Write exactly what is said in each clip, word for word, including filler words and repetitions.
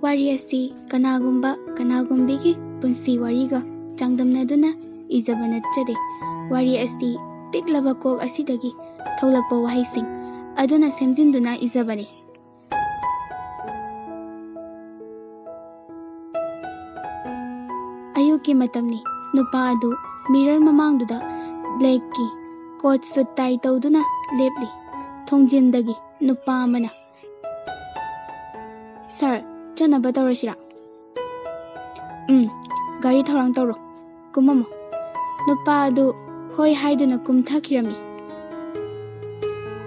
ꯋꯥꯔꯤ ꯑꯁꯤ ꯀꯅꯥꯒꯨꯝꯕ ꯀꯅꯥꯒꯨꯝꯕꯤꯒꯤ ꯄꯨꯟꯁꯤ ꯋꯥꯔꯤꯒ ꯆꯥꯡꯗꯝꯅꯗꯨꯅ ꯏꯖꯕ ꯅꯠꯆꯗꯦ꯫ ꯋꯥꯔꯤ ꯑꯁꯤ ꯄꯤꯛꯂꯕ ꯀꯣꯛ ꯑꯁꯤꯗꯒꯤ ꯊꯣꯛꯂꯛꯄ ꯋꯥꯍꯩꯁꯤꯡ ꯑꯗꯨꯅ ꯁꯦꯝꯖꯤꯟꯗꯨꯅ ꯏꯖꯕꯅꯤ꯫ ꯑꯌꯨꯛꯀꯤ ꯃꯇꯝꯅꯤ꯫ ꯅꯨꯄꯥ ꯑꯗꯨ ꯃꯤꯔꯔ ꯃꯃꯥꯡꯗꯨꯗ ꯕ꯭ꯂꯦꯛꯀꯤ ꯀꯣꯠ ꯁꯨꯠ ꯇꯥꯏ ꯇꯧꯗꯨꯅ ꯂꯦꯞꯂꯤ꯫ ꯊꯣꯡꯖꯤꯟꯗꯒꯤ ꯅꯨꯄꯥ ꯑꯃꯅ, "ꯁꯥꯔ, ꯆꯠꯅꯕ ꯇꯧꯔꯁꯤꯔꯥ?" "ꯎꯝ, ꯒꯥꯔꯤ ꯊꯧꯔꯥꯡ ꯇꯧꯔꯣ, ꯀꯨꯝꯃꯝꯃꯣ꯫" ꯅꯨꯄꯥ ꯑꯗꯨ ꯍꯣꯏ ꯍꯥꯏꯗꯨꯅ ꯀꯨꯝꯊꯈꯤꯔꯝꯃꯤ꯫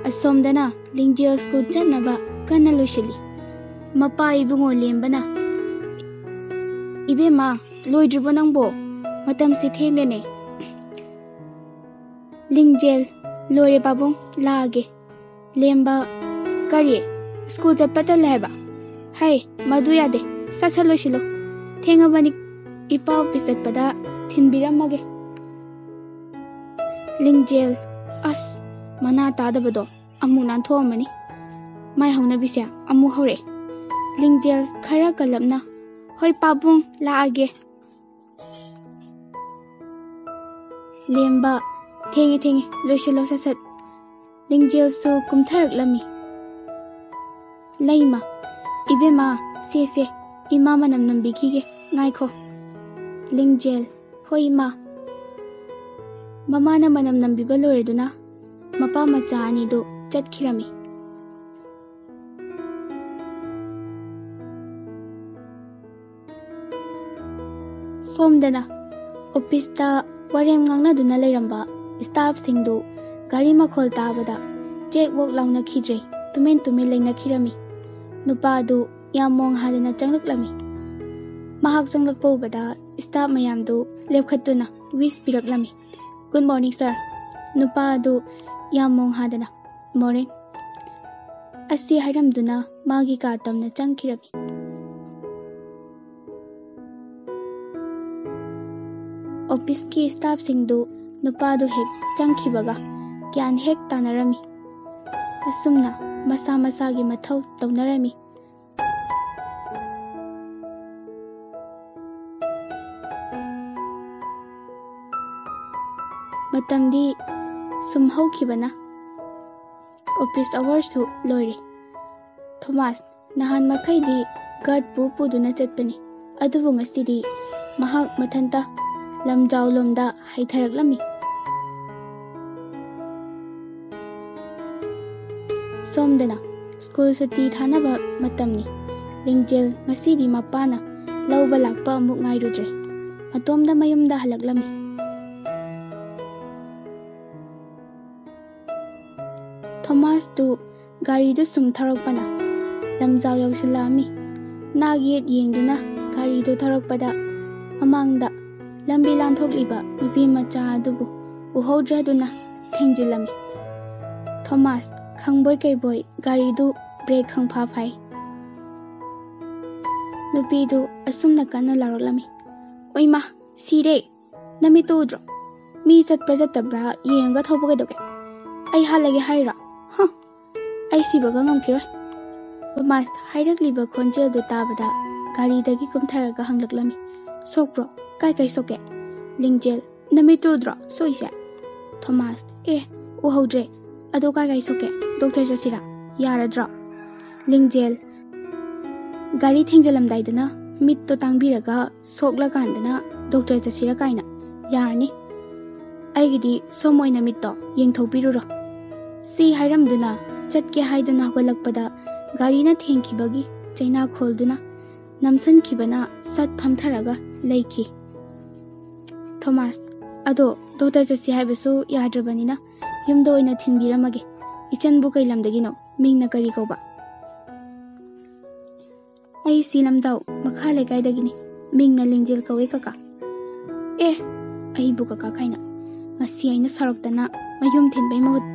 ꯑꯁꯣꯝꯗꯅ ꯂꯤꯡꯖꯦꯜ ꯁ꯭ꯀꯨꯜ ꯆꯠꯅꯕ ꯀꯟꯅ ꯂꯣꯏꯁꯤꯜꯂꯤ꯫ ꯃꯄꯥ ꯏꯕꯨꯡꯉꯣ ꯂꯦꯝꯕꯅ, "ꯏꯕꯦꯝꯃ, ꯂꯣꯏꯗ꯭ꯔꯤꯕꯣ ꯅꯪꯕꯣ? ꯃꯇꯝꯁꯦ ꯊꯦꯡꯂꯦꯅꯦ꯫" ꯂꯤꯡꯖꯦꯜ, "ꯂꯣꯏꯔꯦ ꯄꯥꯕꯨꯡ, ꯂꯥꯛꯑꯒꯦ꯫" ꯂꯦꯝꯕ, "ꯀꯔꯤ? ꯁ꯭ꯀꯨꯜ ꯆꯠꯄ ꯇꯜꯂꯦ ꯍꯥꯏꯕ? ꯍꯩ, ꯃꯗꯨ ꯌꯥꯗꯦ꯫ ꯁꯠ ꯁꯠ ꯂꯣꯏꯁꯤꯜꯂꯨ꯫ ꯊꯦꯡꯉꯕꯅꯤ, ꯏꯄꯥ ꯑꯣꯐꯤꯁ ꯆꯠꯄꯗ ꯊꯤꯟꯕꯤꯔꯝꯃꯒꯦ꯫" ꯂꯤꯡꯖꯦꯜ, "ꯑꯁ, ꯃꯅꯥ ꯇꯥꯗꯕꯗꯣ ꯑꯃꯨꯛ ꯅꯥꯟꯊꯣꯛꯑꯝꯃꯅꯤ꯫ ꯃꯥꯏ ꯍꯧꯅꯕꯤꯁꯦ ꯑꯃꯨꯛ ꯍꯧꯔꯛꯑꯦ꯫" ꯂꯤꯡꯖꯦꯜ ꯈꯔ ꯀꯜꯂꯞꯅ, "ꯍꯣꯏ ꯄꯥꯕꯨꯡ, ꯂꯥꯛꯑꯒꯦ꯫" ꯂꯦꯝꯕ, "ꯊꯦꯡꯉꯦ, ꯊꯦꯡꯉꯦ, ꯂꯣꯏꯁꯤꯜꯂꯣ ꯁꯠ ꯁꯠ꯫" ꯂꯤꯡꯖꯦꯜꯁꯨ ꯀꯨꯝꯊꯔꯛꯂꯝꯃꯤ꯫ ꯂꯩꯃ, "ꯏꯕꯦꯝꯃ, ꯁꯦ, ꯁꯦ, ꯏꯃꯥ ꯃꯅꯝ ꯅꯝꯕꯤꯈꯤꯒꯦ, ꯉꯥꯏꯈꯣ꯫" ꯂꯤꯡꯖꯦꯜ, "ꯍꯣꯏ ꯏꯃꯥ꯫" ꯃꯃꯥꯅ ꯃꯅꯝ ꯅꯝꯕꯤꯕ ꯂꯣꯏꯔꯗꯨꯅ ꯃꯄꯥ ꯃꯆꯥ ꯑꯅꯤꯗꯨ ꯆꯠꯈꯤꯔꯝꯃꯤ꯫ ꯁꯣꯝꯗꯅ ꯑꯣꯐꯤꯁꯇ ꯋꯥꯔꯦꯝ ꯉꯥꯡꯅꯗꯨꯅ ꯂꯩꯔꯝꯕ ꯁ꯭ꯇꯥꯐꯁꯤꯡꯗꯨ ꯒꯥꯔꯤ ꯃꯈꯣꯜ ꯇꯥꯕꯗ ꯆꯦꯛ ꯋꯣꯛ ꯂꯥꯎꯅꯈꯤꯗ꯭ꯔꯦ, ꯇꯨꯃꯤꯟ ꯇꯨꯃꯤꯟ ꯂꯩꯅꯈꯤꯔꯝꯃꯤ꯫ ꯅꯨꯄꯥ ꯑꯗꯨ ꯌꯥꯝ ꯃꯣꯡ ꯍꯥꯗꯅ ꯆꯪꯂꯛꯂꯝꯃꯤ꯫ ꯃꯍꯥꯛ ꯆꯪꯂꯛꯄ ꯎꯕꯗ ꯁ꯭ꯇꯥꯐ ꯃꯌꯥꯝꯗꯨ ꯂꯦꯞꯈꯠꯇꯨꯅ ꯋꯤꯁ ꯄꯤꯔꯛꯂꯝꯃꯤ꯫ "Good morning, sir꯫" ꯅꯨꯄꯥ ꯑꯗꯨ ꯌꯥꯝ ꯃꯣꯡ ꯍꯥꯗꯅ, "Morning" ꯑꯁꯤ ꯍꯥꯏꯔꯝꯗꯨꯅ ꯃꯥꯒꯤ ꯀꯥ ꯇꯝꯅ ꯆꯪꯈꯤꯔꯝꯃꯤ꯫ ꯑꯣꯐꯤꯁꯀꯤ ꯁ꯭ꯇꯥꯐꯁꯤꯡꯗꯨ ꯅꯨꯄꯥꯗꯨ ꯍꯦꯛ ꯆꯪꯈꯤꯕꯒ ꯒ꯭ꯌꯥꯟ ꯍꯦꯛ ꯇꯥꯅꯔꯝꯃꯤ꯫ ꯑꯁꯨꯝꯅ ꯃꯁꯥ ꯃꯁꯥꯒꯤ ꯃꯊꯧ ꯇꯧꯅꯔꯝꯃꯤ꯫ ꯃꯇꯝꯗꯤ ꯁꯨꯝ ꯍꯧꯈꯤꯕꯅ ꯑꯣꯐꯤꯁ ꯑꯋꯥꯔꯁꯨ ꯂꯣꯏꯔꯦ꯫ ꯊꯣꯃꯥꯁ ꯅꯍꯥꯟ ꯃꯈꯩꯗꯤ ꯒꯥꯔꯗꯄꯨ ꯄꯨꯗꯨꯅ ꯆꯠꯄꯅꯤ, ꯑꯗꯨꯕꯨ ꯉꯁꯤꯗꯤ ꯃꯍꯥꯛ ꯃꯊꯟꯇ ꯂꯝꯖꯥꯎꯂꯣꯝꯗ ꯍꯥꯏꯊꯔꯛꯂꯝꯃꯤ꯫ ꯁꯣꯝꯗꯅ ꯁ꯭ꯀꯨꯜ ꯁꯨꯇꯤ ꯊꯥꯅꯕ ꯃꯇꯝꯅꯤ꯫ ꯂꯤꯡꯖꯦꯜ ꯉꯁꯤꯗꯤ ꯃꯄꯥꯅ ꯂꯧꯕ ꯂꯥꯛꯄ ꯑꯃꯨꯛ ꯉꯥꯏꯔꯨꯗ꯭ꯔꯦ꯫ ꯃꯇꯣꯝꯗ ꯃꯌꯨꯝꯗ ꯍꯜꯂꯛꯂꯝꯃꯤ꯫ ꯊꯣꯃꯥꯁꯇꯨ ꯒꯥꯔꯤꯗꯨ ꯁꯨꯝ ꯊꯧꯔꯛꯄꯅ ꯂꯝꯖꯥꯎ ꯌꯧꯁꯤꯜꯂꯛꯑꯝꯃꯤ꯫ ꯅꯥꯛ ꯌꯦꯠ ꯌꯦꯡꯗꯨꯅ ꯒꯥꯔꯤꯗꯨ ꯊꯧꯔꯛꯄꯗ ꯃꯃꯥꯡꯗ ꯂꯝꯕꯤ ꯂꯥꯟꯊꯣꯛꯂꯤꯕ ꯅꯨꯄꯤ ꯃꯆꯥ ꯑꯗꯨꯕꯨ ꯎꯍꯧꯗ꯭ꯔꯗꯨꯅ ꯊꯦꯡꯖꯤꯜꯂꯝꯃꯤ꯫ ꯊꯣꯃꯥꯁ ꯈꯪꯕꯣꯏ ꯀꯩꯕꯣꯏ ꯒꯥꯔꯤꯗꯨ ꯕ꯭ꯔꯦꯛ ꯈꯪꯐꯥ ꯐꯥꯏ꯫ ꯅꯨꯄꯤꯗꯨ ꯑꯁꯨꯝꯅ ꯀꯟꯅ ꯂꯥꯎꯔꯛꯂꯝꯃꯤ, "ꯑꯣꯏꯃꯥ, ꯁꯤꯔꯦ! ꯅꯃꯤꯠꯇꯨ ꯎꯗ꯭ꯔꯣ? ꯃꯤ ꯆꯠꯄ꯭ꯔꯥ ꯆꯠꯇꯕ꯭ꯔꯥ ꯌꯦꯡꯉꯒ ꯊꯧꯕ ꯀꯩꯗꯧꯒꯦ? ꯑꯩ ꯍꯥꯠꯂꯒꯦ ꯍꯥꯏꯔꯣ? ꯍ! ꯑꯩ ꯁꯤꯕꯒ ꯉꯝꯈꯤꯔꯣꯏ!" ꯊꯣꯃꯥꯁ ꯍꯥꯏꯔꯛꯂꯤꯕ ꯈꯣꯟꯖꯦꯜꯗꯨ ꯇꯥꯕꯗ ꯒꯥꯔꯤꯗꯒꯤ ꯀꯨꯝꯊꯔꯒ ꯍꯪꯂꯛꯂꯝꯃꯤ, "ꯁꯣꯛꯄ꯭ꯔꯣ? ꯀꯥꯏ ꯀꯥꯏ ꯁꯣꯛꯀꯦ?" ꯂꯤꯡꯖꯦꯜ, "ꯅꯃꯤꯠꯇꯨ ꯎꯗ꯭ꯔꯣ ꯁꯣꯛꯏꯁꯦ?" ꯊꯣꯃꯥꯁ, "ꯑꯦ, ꯎꯍꯧꯗ꯭ꯔꯦ꯫ ꯑꯗꯣ ꯀꯥꯏ ꯀꯥꯏ ꯁꯣꯛꯀꯦ? ꯗꯣꯛꯇꯔ ꯆꯠꯁꯤꯔꯥ? ꯌꯥꯔꯗ꯭ꯔꯣ?" ꯂꯤꯡꯖꯦꯜ, "ꯒꯥꯔꯤ ꯊꯦꯡꯖꯤꯜꯂꯝꯗꯥꯏꯗꯅ ꯃꯤꯠꯇꯣ ꯇꯥꯡꯕꯤꯔꯒ ꯁꯣꯛꯂꯀꯥꯟꯗꯅ ꯗꯣꯛꯇꯔ ꯆꯠꯁꯤꯔꯥ ꯀꯥꯏꯅ? ꯌꯥꯔꯅꯤ꯫ ꯑꯩꯒꯤꯗꯤ ꯁꯣꯝ ꯑꯣꯏꯅ ꯃꯤꯠꯇꯣ ꯌꯦꯡꯊꯣꯛꯄꯤꯔꯨꯔꯣ꯫" ꯁꯤ ꯍꯥꯏꯔꯝꯗꯨꯅ ꯆꯠꯀꯦ ꯍꯥꯏꯗꯨꯅ ꯍꯧꯒꯠꯂꯛꯄꯗ ꯒꯥꯔꯤꯅ ꯊꯦꯡꯈꯤꯕꯒꯤ ꯆꯩꯅꯥꯈꯣꯜꯗꯨꯅ ꯅꯝꯁꯤꯟꯈꯤꯕꯅ ꯁꯠ ꯐꯝꯊꯔꯒ ꯂꯩꯈꯤ꯫ ꯊꯣꯃꯥꯁ, "ꯑꯗꯣ ꯗꯣꯛꯇꯔ ꯆꯠꯁꯤ ꯍꯥꯏꯕꯁꯨ ꯌꯥꯗ꯭ꯔꯕꯅꯤꯅ ꯌꯨꯝꯗ ꯑꯣꯏꯅ ꯊꯤꯟꯕꯤꯔꯝꯃꯒꯦ꯫ ꯏꯆꯟꯕꯨ ꯀꯩ ꯂꯝꯗꯒꯤꯅꯣ? ꯃꯤꯡꯅ ꯀꯔꯤ ꯀꯧꯕ?" "ꯑꯩ ꯁꯤ ꯂꯝꯖꯥꯎ ꯃꯈꯥ ꯂꯩꯀꯥꯏꯗꯒꯤꯅꯤ꯫ ꯃꯤꯡꯅ ꯂꯤꯡꯖꯦꯜ ꯀꯧꯋꯦ ꯀꯀꯥ꯫" "ꯑꯦ, ꯑꯩꯕꯨ ꯀꯀꯥ ꯀꯥꯏꯅ꯫ ꯉꯁꯤ ꯑꯩꯅ ꯁꯥꯎꯔꯛꯇꯅ ꯃꯌꯨꯝ ꯊꯤꯟꯕꯩ ꯃꯍꯨꯠ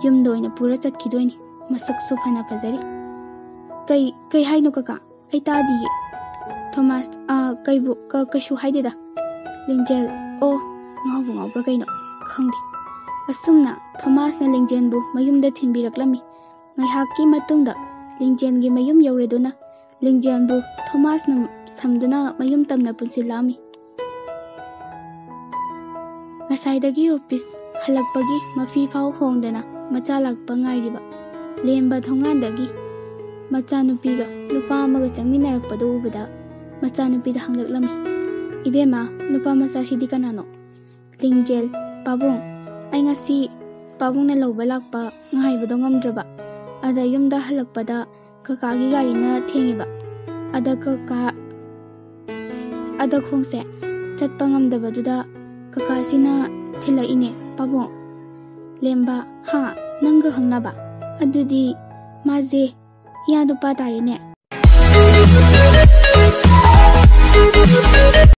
ꯌꯨꯝꯗ ꯑꯣꯏꯅ ꯄꯨꯔ ꯆꯠꯈꯤꯗꯣꯏꯅꯤ꯫ ꯃꯁꯛꯁꯨ ꯐꯅ ꯐꯖꯔꯤ꯫" "ꯀꯩ, ꯀꯩ ꯍꯥꯏꯅꯣ ꯀꯀꯥ? ꯑꯩ ꯇꯥꯗꯤꯌꯦ꯫" ꯊꯣꯃꯥꯁ, "ꯑ, ꯀꯩꯕꯨ, ꯀ-, ꯀꯩꯁꯨ ꯍꯥꯏꯗꯦꯗ꯫" ꯂꯤꯡꯖꯦꯜ, "ꯑꯣ, ꯉꯥꯎꯕꯨ ꯉꯥꯎꯕ꯭ꯔꯥ ꯀꯩꯅꯣ? ꯈꯪꯗꯦ꯫" ꯑꯁꯨꯝꯅ ꯊꯣꯃꯥꯁꯅ ꯂꯤꯡꯖꯦꯜꯕꯨ ꯃꯌꯨꯝꯗ ꯊꯤꯟꯕꯤꯔꯛꯂꯝꯃꯤ꯫ ꯉꯥꯏꯍꯥꯛꯀꯤ ꯃꯇꯨꯡꯗ ꯂꯤꯡꯖꯦꯜꯒꯤ ꯃꯌꯨꯝ ꯌꯧꯔꯗꯨꯅ ꯂꯤꯡꯖꯦꯜꯕꯨ ꯊꯣꯃꯥꯁꯅ ꯁꯝꯗꯨꯅ ꯃꯌꯨꯝ ꯇꯝꯅ ꯄꯨꯟꯁꯤꯜꯂꯛꯑꯝꯃꯤ꯫ ꯉꯁꯥꯏꯗꯒꯤ ꯑꯣꯐꯤꯁ ꯍꯜꯂꯛꯄꯒꯤ ꯃꯐꯤ ꯐꯥꯎ ꯍꯣꯡꯗꯅ ꯃꯆꯥ ꯂꯥꯛꯄ ꯉꯥꯏꯔꯤꯕ ꯂꯦꯝꯕ ꯊꯣꯡꯒꯥꯟꯗꯒꯤ ꯃꯆꯥꯅꯨꯄꯤꯒ ꯅꯨꯄꯥ ꯑꯃꯒ ꯆꯪꯃꯤꯟꯅꯔꯛꯄꯗꯨ ꯎꯕꯗ ꯃꯆꯥꯅꯨꯄꯤꯗ ꯍꯪꯂꯛꯂꯝꯃꯤ, "ꯏꯕꯦꯝꯃ, ꯅꯨꯄꯥ ꯃꯆꯥꯁꯤꯗꯤ ꯀꯅꯥꯅꯣ?" "ꯂꯤꯡꯖꯦꯜ, ꯄꯥꯕꯨꯡ, ꯑꯩ ꯉꯁꯤ ꯄꯥꯕꯨꯡꯅ ꯂꯧꯕ ꯂꯥꯛꯄ ꯉꯥꯏꯕꯗꯣ ꯉꯝꯗ꯭ꯔꯕ꯫ ꯑꯗ ꯌꯨꯝꯗ ꯍꯜꯂꯛꯄꯗ ꯀꯀꯥꯒꯤ ꯒꯥꯔꯤꯅ ꯊꯦꯡꯉꯦꯕ꯫ ꯑꯗ ꯀꯀꯥ, ꯑꯗ ꯈꯣꯡꯁꯦ ꯆꯠꯄ ꯉꯝꯗꯕꯗꯨꯗ ꯀꯀꯥꯁꯤꯅ ꯊꯤꯜꯂꯛꯏꯅꯦ ꯄꯥꯕꯨꯡ꯫" ꯂꯦꯝꯕ, "ꯍꯥ? ꯅꯪꯒ ꯈꯪꯅꯕ? ꯑꯗꯨꯗꯤ ꯃꯥꯁꯦ ꯏꯌꯥ ꯅꯨꯄꯥ ꯇꯥꯔꯦꯅꯦ?"